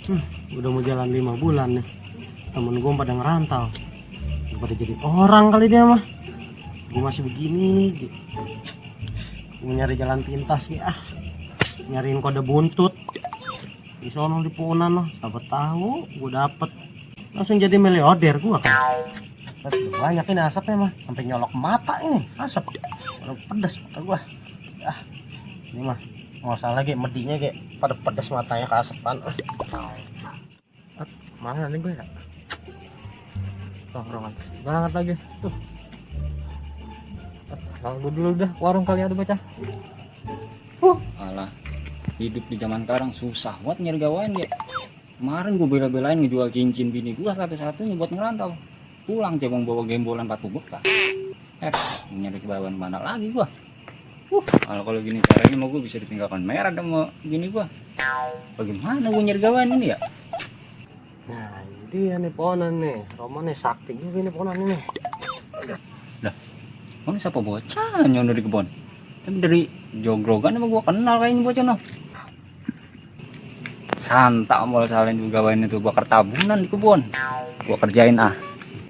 Udah mau jalan 5 bulan nih. Temen gue pada ngerantau. Pada jadi orang kali dia mah. Gue masih begini. Gue nyari jalan pintas ya. Nyariin kode buntut. Di sono di Punan loh. Siapa tahu gue dapet. Langsung jadi miliarder gue kan. Banyak ini asapnya mah. Sampai nyolok mata ini. Asap. Pedas mata gue. Ini mah nggak usah lagi medinya kayak pada pedas matanya keasapan. Mana nih gue ya? Tongkrongan banget lagi tuh. Gue dulu dah warung kali ada bocah. Alah, hidup di zaman sekarang susah buat nyari gawain ya. Kemarin gue bela-belain ngejual cincin bini gue satu-satunya buat ngerantau. Pulang cebong bawa gembolan 40 bekas. Nyari gawain mana lagi gua? Kalau gini caranya mau gue bisa ditinggalkan merah sama gini gua. Bagaimana gue nyari gawain ini ya? Nah ini dia nih pohonan nih. Roman nih sakti juga nih pohonan ini. Dah, ini siapa bocah nyono di kebun? Tapi dari jogrogan emang gua kenal kayaknya bocah no. Santak mau salin juga gawain itu bakar tabunan di kebun. Gua kerjain ah.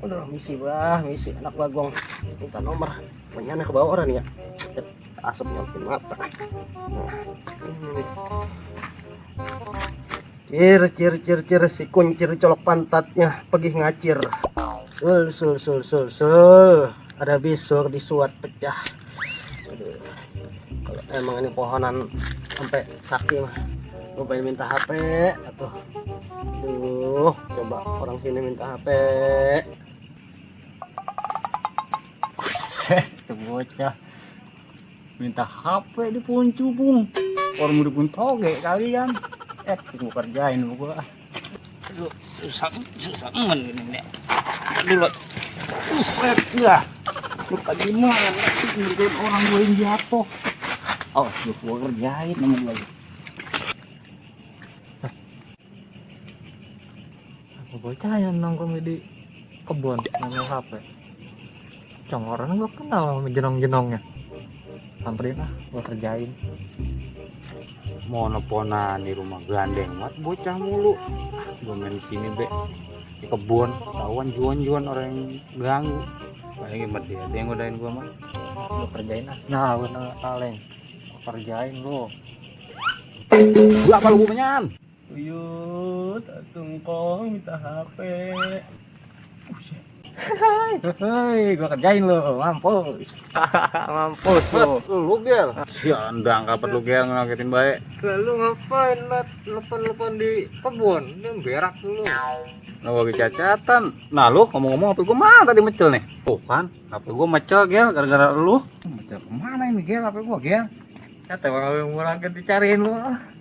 Udah misi anak bagong minta nomor. Menyana ke bawah orang ya. Asap nyampe mata. Nah, ini cir si kuncir colok pantatnya pergi ngacir. Sul ada bisul disuat pecah. Aduh. Kalau emang ini pohonan sampai sakit mah gue pengen minta HP atau coba orang sini minta HP. Buset, bocah minta HP di Puncubung. Orang udah pun toge kalian. Gua kerjain gua. Aduh, susah ini. Dulu. Spread ya. Lu gimana sih ngerjain orang gue yang jatuh. Gua kerjain sama gua. Aku bocah yang nongkrong di kebun ngambil HP. Orang gua kenal sama jenong-jenongnya. Samperin lah, gua kerjain. Monoponan di rumah gandeng mat bocah mulu. Gua main sini be di kebun tawan juan orang yang ganggu. Bayangin mat dia yang ngodain gua mah. Gua kerjain lah. Nah, bener kaleng. Gua kerjain lu. Gua apa lu menyan? Uyut, tungkong minta HP. Hei, gua kerjain lu, mampus. Mampus lu gel. Siandang kapan lu gel ngagetin baik. Lu ngapain telepon di kebun? Ini berak dulu. Nah, bagi cacatan. Nah, lu ngomong-ngomong HP gua mana tadi mecel nih? Tuh kan, HP gua mecel gel gara-gara lu. Mecel kemana ini gel HP gua gel? Kata kalau mau lagi dicariin lu.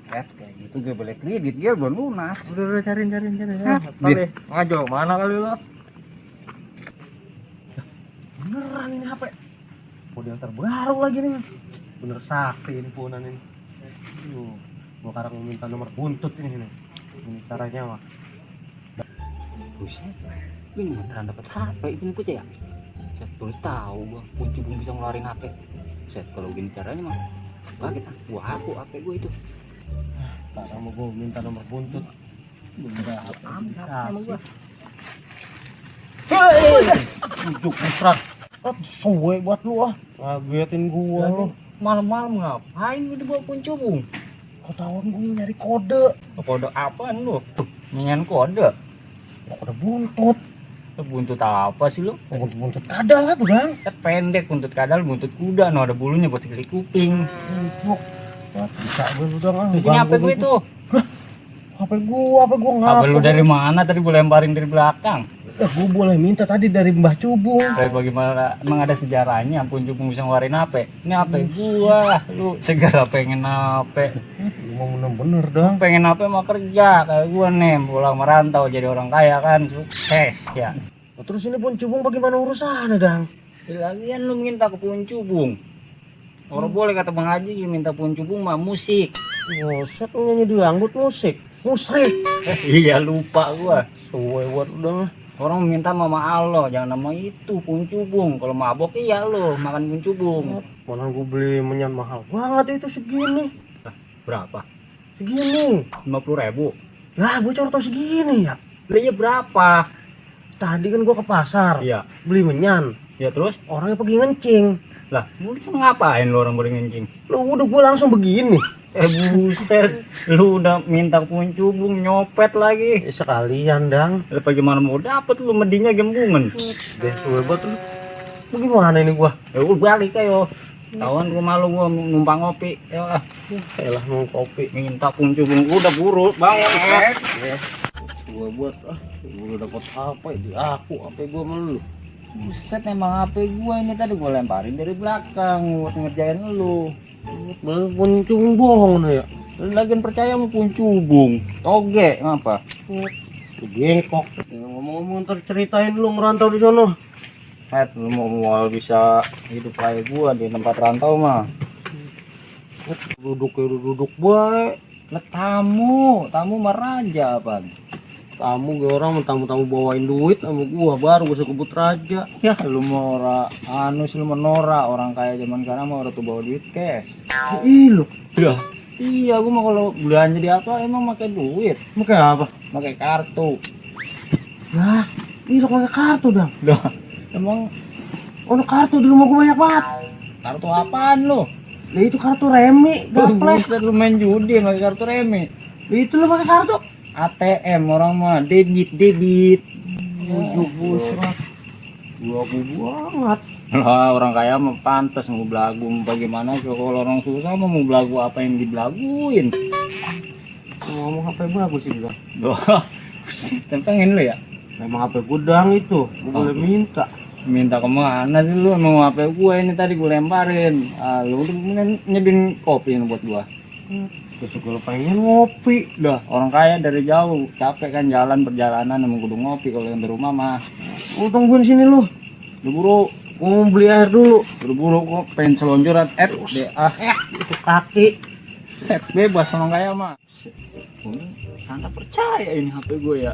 Kayak gitu gue boleh kredit gel belum lunas. Udah cariin ya. Kali ngajol mana kali lu? Beneran ini HP model terbaru lagi nih. Bener sakti ini pohonan ini. Gua sekarang minta nomor buntut ini caranya mah. Buset, ini beneran dapat HP ini bocah ya? Saya baru tahu gua Puncubung bisa ngeluarin HP. Buset, kalau gini caranya mah gua aku HP gua itu. Sekarang mau gua minta nomor buntut. Bener apa gua? Ujuk mesra. Suwe buat lu ah. Ngagetin gua lu. Malam-malam ngapain lu dibawa Puncubung? Ketahuan gua nyari kode. Kode apaan lu? Nyanyian kode? Kode buntut. Buntut apa sih lu? Buntut kadal lah tuh bang. Kan pendek buntut kadal, buntut kuda, ada bulunya buat sekali kuping. Buntut. Bisa gue udah nggak. Ini HP gue itu. HP gua nggak. HP lu dari mana tadi gue lemparin dari belakang? Gue boleh minta tadi dari Mbah Cubung. Tapi bagaimana emang ada sejarahnya Puncubung bisa ngeluarin HP? Ini HP gua, lu segala pengen HP. Mau bener-bener dong. Pengen HP mau kerja kayak gua nih, pulang merantau jadi orang kaya kan, sukses ya. Terus ini Puncubung bagaimana urusannya dang? Lagian lu minta ke Puncubung. Orang boleh kata Bang Haji minta Puncubung mah musik. Set nyanyi dangdut musik. Iya lupa gua. Suwe buat udah. Orang minta mama Allah, jangan nama itu Puncubung. Kalau mabok iya lo makan Puncubung. Mana gue beli menyan mahal banget itu segini. Berapa? Segini. 50.000. Lah gue cuma tau segini ya. Belinya berapa? Tadi kan gue ke pasar Iya. beli menyan, Ya terus? orangnya pergi ngencing. Lah, lu ngapain lu orang boleh ngencing? Lu udah gue langsung begini. Buset, lu udah minta puncubung nyopet lagi. Sekalian dang. Lah bagaimana mau dapet lu medinya gembungan? Deh gue buat lu. Lu gimana ini gua? Ya udah balik ayo. Tawan gua malu gua numpang ngopi. Ya Elah mau kopi. minta puncubung udah buru bangun. Gua buat gua udah dapat HP di aku, HP gua melu. Buset emang HP gua ini tadi gua lemparin dari belakang buat ngerjain lu. Pun bohong nih ya. Lu lagian percaya sama puncubung. Toge ngapa? Bengkok. Ngomong-ngomong ntar ceritain lu ngerantau di sono. Lu mau bisa hidup kayak gua di tempat rantau mah. Duduk baik. Lah tamu mah raja apa? Tamu gue orang tamu bawain duit sama gua baru gua sebut raja. Ya lu mau lu menora orang kaya zaman sekarang mah udah tuh bawa duit cash. Ih lu. Ya. Iya, gua mah kalau belanja di apa emang pakai duit, Pakai apa? pakai kartu. Lah, ini lo pakai kartu dong. Dah. Emang Ono kartu di rumah gua banyak banget. kartu apaan lu? Lah itu kartu remi, gaplek. Buset lu main judi pakai kartu remi. Lah itu lo pakai kartu. ATM orang mah debit. Bujuk busrak. Gua banget. Lah orang kaya mah pantas mau belagu bagaimana kalau orang susah mah mau belagu apa yang dibelaguin. Ngomong HP bagus sih gua. Doh. Pengen lu ya? Memang HP gudang itu, gua boleh minta. Minta kemana sih lu emang HP gue ini tadi gue lemparin. Lu udah nyedin kopi ini buat gua. Terus gua pengen ngopi. Udah orang kaya dari jauh capek kan jalan perjalanan emang kudu ngopi kalau yang di rumah mah. Lu tungguin sini lu. Buru Gua mau beli air dulu. buru kok pengen selonjoran FDA Itu kaki. bebas orang kaya mah. Santa percaya ini HP gue ya.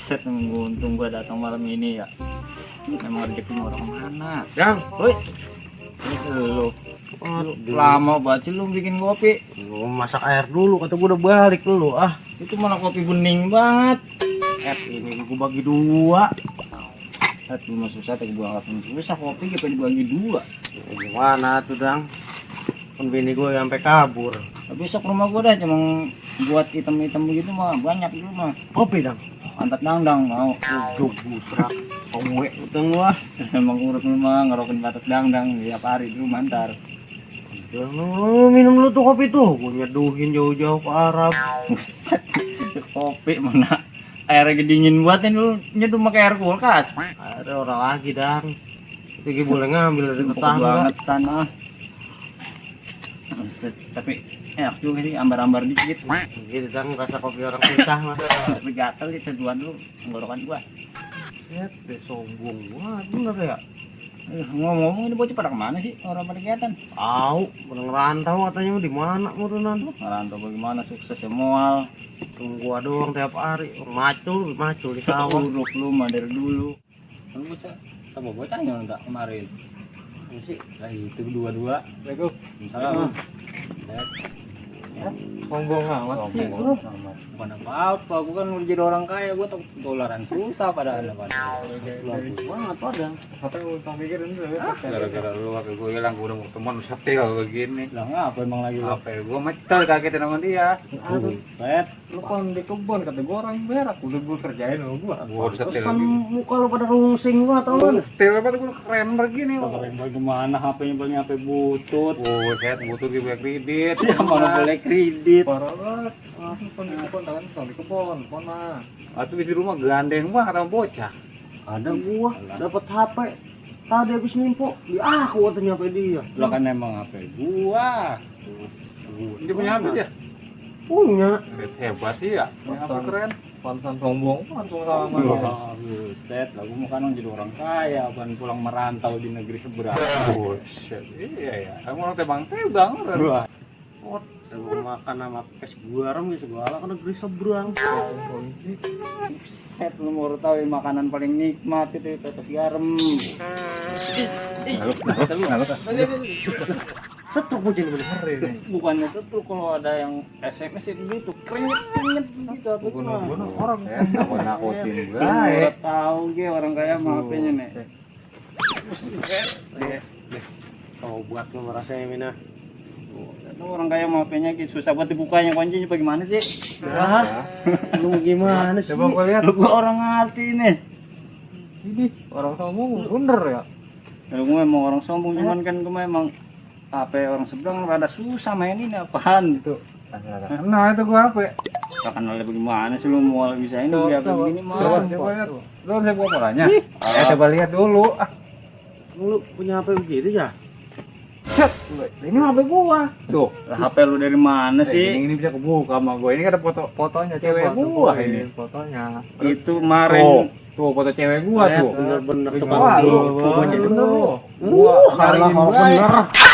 Set untung gue datang malam ini ya. Memang rezeki orang mana? Yang, Woi. Lu lama banget sih lu bikin kopi. gua masak air dulu, kata gua udah balik dulu. Itu mana kopi bening banget. Ini gua bagi dua. Lu mah susah tapi gua anggap susah kopi kita dibagi dua. Gimana tuh dang? Kan bini gua sampai kabur. Besok rumah gua dah cuma buat item-item begitu mah banyak di rumah. Kopi dang. Antat dangdang mau. Ujuk busrak. Kowe utang gua. Emang urut mah ngerokin batat dangdang tiap hari di rumah ntar. Jangan minum dulu tuh kopi tuh. Gua nyeduhin jauh-jauh ke Arab. Buset. Kopi mana airnya dingin buatin lu nyeduh pakai air kulkas. Ada orang lagi dang. Itu gua boleh ngambil dari Empuk tetangga. banget tanah. Buset, tapi enak juga sih ambar-ambar dikit. Gitu dang rasa kopi orang susah mah. Tapi gatel sih seduan lu tenggorokan gua. Lihat deh sombong gua bener ya. Ngomong-ngomong ini bocah pada kemana sih orang pada kegiatan? Tahu, udah ngerantau katanya di mana murunan. Ngerantau bagaimana sukses ya mual. Tunggu gua doang tiap hari. Macul di sawah. Uruk lu mah dari dulu. Lu bocah sama bocahnya enggak kemarin? Sih, Lah itu dua-dua. Assalamualaikum. Salam. Sombong amat sih, bro. Bukan apa-apa, aku kan mau jadi orang kaya, gua tak dolaran susah padahal apa. banget padang. Apa yang utang pikirin dulu ya? Gara-gara lu HP gue hilang, gue udah mau ketemuan setel begini. Lah ngapa emang lagi lu? HP gue metal kagetin sama dia. Buset. Lu kan di kebun kata gua orang berak, udah gua kerjain sama gua. Gue udah setel Kan lagi. muka lu pada rungsing gua tau kan. Setel apa tuh gue keren begini. Kemarin bagaimana HP-nya paling HP butut. Oh, saya butuh di bank kredit. Ya mana boleh kredit. Parah banget. Lu kan di kebun, tangan kan di kebun mah. Atau di rumah gandeng banget sama bocah. Ada gua dapat HP. Tadi habis nimpo, di aku katanya HP dia. Lah kan emang HP gua. Dia punya HP dia. Punya. Hebat ya. Punya HP keren. Pantan sombong, langsung sama. Wah, buset, lah gua mau kan jadi orang kaya, bukan pulang merantau di negeri seberang. Buset. Iya ya. Kamu orang tebang-tebang. Wah, Gua makan sama es garam ya segala kan negeri seberang. buset, lu mau tahu ya, makanan paling nikmat itu pepes garam. Lalu. Setruk gue jadi bener. Bukannya itu kalau ada yang SMS itu gitu, krenyet gitu apa tuh mah. Orang Ya, nakutin gue. Udah tahu ge orang kaya mah HP-nya nih. Kau buat gue merasa Mina. Itu orang kaya mah HP-nya gitu susah buat dibukanya kuncinya bagaimana sih? Ah, lu gimana sih? coba gua lihat Lu gua orang ngerti nih. ini orang sombong bener ya. Ya gue memang orang sombong cuman kan gue memang HP orang seberang rada susah mainin apaan gitu. Nah itu gua HP. Bahkan oleh bagaimana sih lu mau bisa ini dia begini Coba mah. lihat. Lu bisa gua polanya. Coba lihat dulu. Lu punya apa begitu ya? Set. Ini HP gua. Tuh. Lah HP lu dari mana sih? Ini bisa kebuka sama gua. Ini ada fotonya cewek gua ini. Fotonya. Itu kemarin Tuh foto cewek gua tuh. Bener-bener Wah, teman lu jadi bener. Gua Salah hari kalau ini bener.